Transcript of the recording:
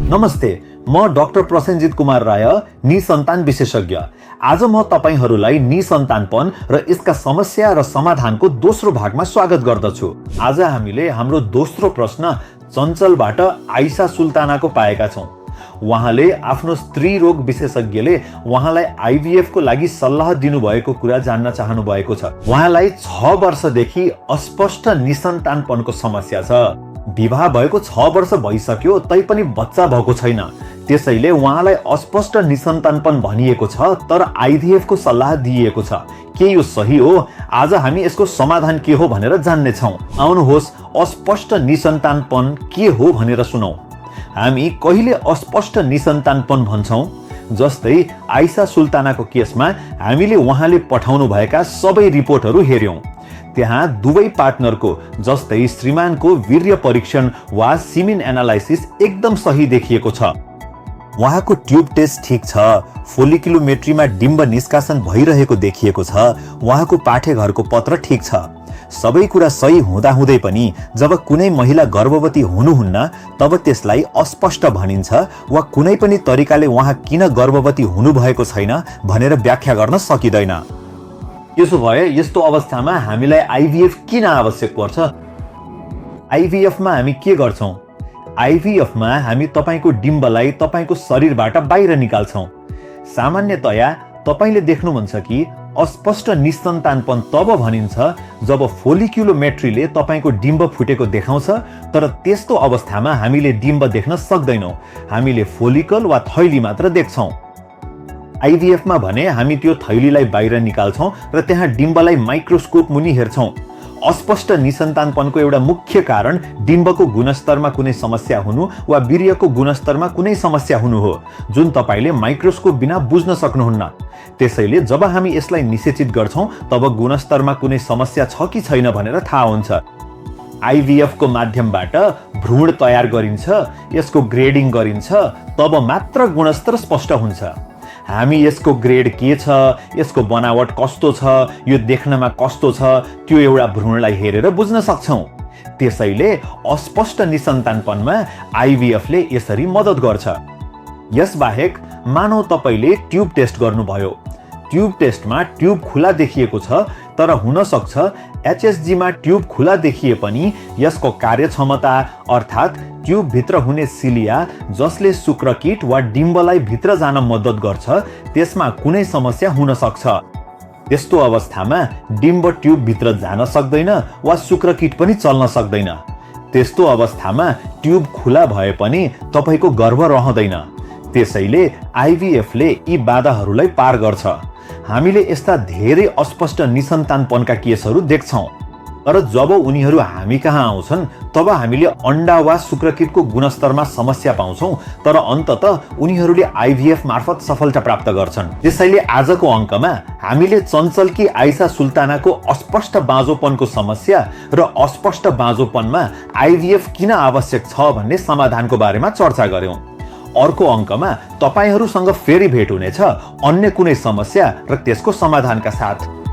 नमस्ते, म डाक्टर प्रसेनजित कुमार राय, निसन्तान विशेषज्ञ। आज म तपाईहरूलाई निसन्तानपन र यसका समस्या र समाधानको दोस्रो भागमा स्वागत गर्दछु। आज हामीले हाम्रो दोस्रो प्रश्न चञ्चलबाट आइसा सुल्तानाको पाएका छौँ। उहाँले आफ्नो स्त्री रोग विशेषज्ञले उहाँलाई आइभीएफ को लागि सल्लाह दिनुभएको कुरा जान्न चाहनु भएको छ। उहाँलाई 6 वर्षदेखि अस्पष्ट निसन्तानपनको समस्या छ। विवाह भएको 6 वर्ष भइसक्यो तैपनि बच्चा भएको छैन। त्यसैले उहाँलाई अस्पष्ट निसन्तानपन भनिएको छ, तर आइभीएफ को सल्लाह दिइएको छ। के यो सही हो? आज हामी यसको समाधान के हो भनेर जान्ने छौँ। आउनुहोस्, अस्पष्ट निसन्तानपन के हो भनेर सुनौ। हामी कहिले अस्पष्ट निसन्तानपन भन्छौँ? जस्तै आइसा सुल्तानाको केसमा हामीले उहाँले पठाउनु भएका सबै रिपोर्टहरू हेर्यौं। त्यहाँ दुवै पार्टनरको जस्तै श्रीमानको वीर्य परीक्षण वा सिमिन एनालाइसिस एकदम सही देखिएको छ। उहाँको ट्युब टेस्ट ठीक छ, फोलिकुलोमेट्रीमा डिम्ब निष्कासन भइरहेको देखिएको छ, उहाँको पाठेघरको पत्र ठीक छ। सबै कुरा सही हुँदाहुँदै पनि जब कुनै महिला गर्भवती हुनुहुन्न तब त्यसलाई अस्पष्ट भनिन्छ वा कुनै पनि तरिकाले उहाँ किन गर्भवती हुनुभएको छैन भनेर व्याख्या गर्न सकिँदैन। यसो भए यस्तो अवस्थामा हामीलाई आइभीएफ किन आवश्यक पर्छ? आइभीएफमा हामी के गर्छौँ? आइभीएफमा हामी तपाईको डिम्बलाई तपाईको शरीरबाट बाहिर निकाल्छौँ। सामान्यतया तपाईले देख्नुहुन्छ कि अस्पष्ट निसन्तानपन तब भनिन्छ जब फोलिकुलोमेट्रीले तपाईको डिम्ब फुटेको देखाउँछ, तर त्यस्तो अवस्थामा हामीले डिम्ब देख्न सक्दैनौँ। हामीले फोलिकल वा थैली मात्र देख्छौँ। आइभीएफमा भने हामी त्यो थैलीलाई बाहिर निकाल्छौँ र त्यहाँ डिम्बलाई माइक्रोस्कोप मुनि हेर्छौँ। अस्पष्ट निसन्तानपनको एउटा मुख्य कारण डिम्बको गुणस्तरमा कुनै समस्या हुनु वा वीर्यको गुणस्तरमा कुनै समस्या हुनु हो, जुन तपाईले माइक्रोस्कोप बिना बुझ्न सक्नुहुन्न। त्यसैले जब हामी यसलाई निषेचित गर्छौँ तब गुणस्तरमा कुनै समस्या छ कि छैन भनेर थाहा हुन्छ। आइभीएफ को माध्यमबाट भ्रूण तयार गरिन्छ, यसको ग्रेडिङ गरिन्छ, तब मात्र गुणस्तर स्पष्ट हुन्छ। हामी यसको ग्रेड के छ, यसको बनावट कस्तो छ, यो देख्नमा कस्तो छ, त्यो एउटा भ्रूणलाई हेरेर बुझ्न सक्छौँ। त्यसैले अस्पष्ट निसन्तानपनमा आइभीएफले यसरी मद्दत गर्छ। यसबाहेक मानौ तपाईले ट्युब टेस्ट गर्नुभयो। ट्युब टेस्टमा ट्युब खुला देखिएको छ, तर हुन सक्छ एचएसजीमा ट्युब खुला देखिए पनि यसको कार्यक्षमता अर्थात् ट्युब भित्र हुने सिलिया जसले शुक्रकीट वा डिम्बलाई भित्र जान मद्दत गर्छ, त्यसमा कुनै समस्या हुन सक्छ। त्यस्तो अवस्थामा डिम्ब ट्युब भित्र जान सक्दैन वा शुक्रकीट पनि चल्न सक्दैन। त्यस्तो अवस्थामा ट्युब खुला भए पनि तपाईको गर्भ रहँदैन। त्यसैले आइभीएफले यी बाधाहरूलाई पार गर्छ। हामीले यस्ता धेरै अस्पष्ट निसन्तानपनका केसहरू देख्छौँ, तर जब उनीहरू हामी कहाँ आउँछन् तब हामीले अण्डा वा शुक्रकीटको गुणस्तरमा समस्या पाउँछौँ, तर अन्ततः उनीहरूले आइभीएफ मार्फत सफलता प्राप्त गर्छन्। त्यसैले आजको अङ्कमा हामीले चञ्चलकी आइसा सुल्तानाको अस्पष्ट बाँझोपनको समस्या र अस्पष्ट बाँझोपनमा आइभीएफ किन आवश्यक छ भन्ने समाधानको बारेमा चर्चा गर्यौँ। अर्को अङ्कमा तपाईहरूसँग फेरि भेट हुनेछ अन्य कुनै समस्या र त्यसको समाधानका साथ।